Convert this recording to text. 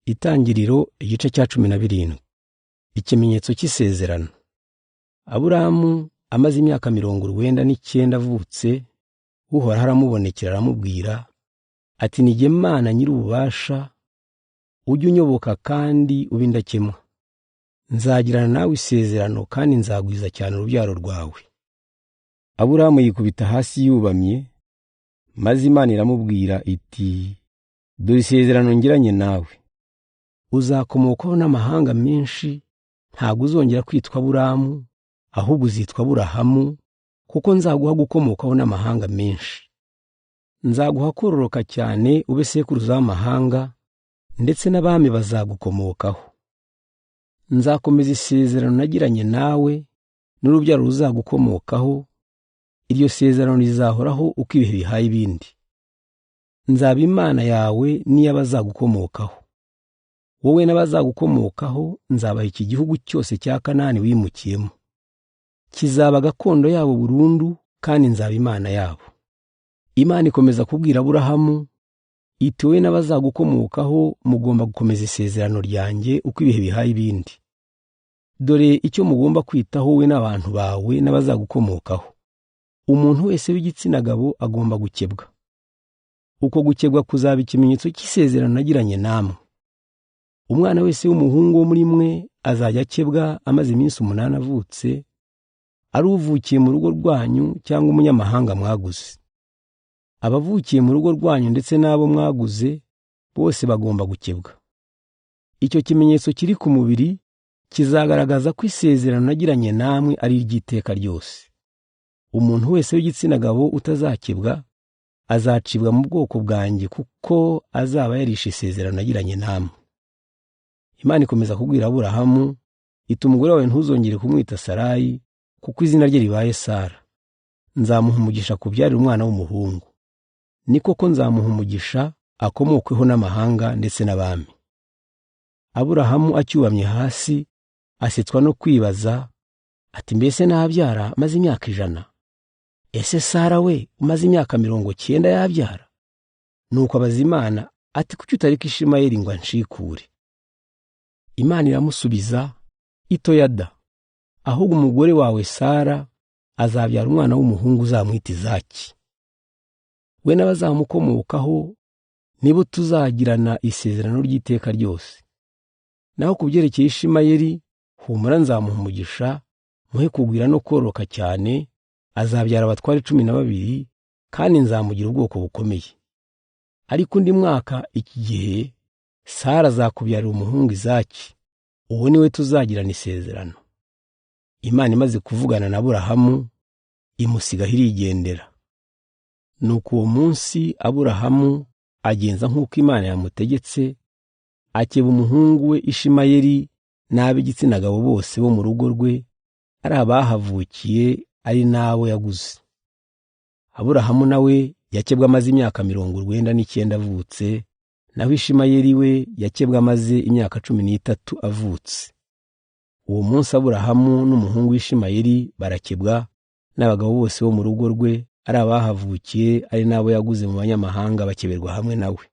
Itangiriro igice cya 17. Ikimenyetso cy'isezerano. Aburahamu amaze imyaka 99 avutse, Uhoraho aramubonekera aramubwira ati: "Ni jye Mana Nyir'ububasha, ujye unyoboka kandi ube indakemwa. Nzagirana nawe isezerano kandi nzagwiza cyane urubyaro rwawe." Aburahamu yikubita hasi yubamye, maze Imana iramubwira iti: "Dore isezerano ngiranye nawe. Uzakomokwaho n'amahanga menshi, ntabwo uzongera kwitwa Aburamu, ahubwo uzitwa Aburahamu, kuko nzaguha gukomokwaho n'amahanga menshi. Nzaguha kororoka cyane ube sekuruza w'amahanga, ndetse n'abami bazagukomokaho. Nzakomeza isezerano nagiranye nawe n'urubyaro ruzagukomokaho, iryo sezerano rizahoraho uko ibihe bihaye ibindi. Nzaba Imana yawe n'iy'abazagukomokaho. Wowe n'abazagukomokaho nzabaha iki gihugu cyose cya Kanani wimukiyemo. Kizaba gakondo yabo burundu, kandi nzaba Imana yabo." Imana ikomeza kubwira Aburahamu iti: "Wowe n'abazagukomokaho mugomba gukomeza isezerano ryanjye uko ibihe bihaye ibindi. Dore icyo mugomba kwitaho wowe n'abantu bawe n'abazagukomokaho. Umuntu wese w'igitsina gabo agomba gukebwa. Uko gukebwa kuzaba ikimenyetso cy'isezerano nagiranye namwe. Umwana wese w'umuhungu wo muri mwe azajya akebwa amaze iminsi 8 avutse, ari uvukiye mu rugo rwanyu cyangwa umunyamahanga mwaguze. Abavukiye mu rugo rwanyu ndetse n'abo mwaguze bose bagomba gukebwa. Icyo kimenyetso kiri ku mubiri kizagaragaza ko isezerano nagiranye namwe ari iry'iteka ryose. Umuntu wese w'igitsina gabo utazakebwa azacibwa mu bwoko bwanjye, kuko azaba yarishe isezerano nagiranye namwe." Imana ikomeza kubwira Aburahamu iti: "Umugore wawe ntuzongere kumwita Sarayi, kuko izina rye ribaye Sara. Nzamuha umugisha kubyarira umwana w'umuhungu. Ni koko nzamuha umugisha akomokweho n'amahanga ndetse n'abami." Aburahamu acyubamye hasi asetswa no kwibaza ati: "Mbese nabyara maze imyaka 100? Ese Sara we umaze imyaka 90 yabyara?" Nuko abaza Imana ati: "Kuki utareka Ishimayeli ngo anshikure?" Imana iramusubiza itoya da, ahubwo umugore wawe Sara azabyara umwana w'umuhungu uzamwita Izaki. We n'abazamukomokaho nibo tuzagirana isezerano ry'iteka ryose. Naho ku byerekeye Ishimayeli, humura nzamuha umugisha, muhe kugwira no kororoka cyane, azabyara abatware 12, kandi nzamugira ubwoko bukomeye. Ariko undi mwaka iki gihe Sara azakubyarira umuhungu Izaki, uwo niwe tuzagirana isezerano." Imana imaze kuvugana na Aburahamu imusigaho irigendera. Nuko uwo munsi Aburahamu agenza nk'uko Imana yamutegetse, akeba umuhungu we Ishimayeli n'ab'igitsina gabo bose bo mu rugo rwe, ari abahavukiye ari n'abo yaguze. Aburahamu nawe yakebwe amaze imyaka 99 avutse, naho Ishimayeli we yakebwe amaze imyaka 13 avutse. Uwo munsi Aburahamu n'umuhungu w'Ishimayeli barakebwa, n'abagabo bose bo mu rugo rwe, ari abahavukiye ari n'abo yaguze mu banyamahanga bakeberwa hamwe nawe.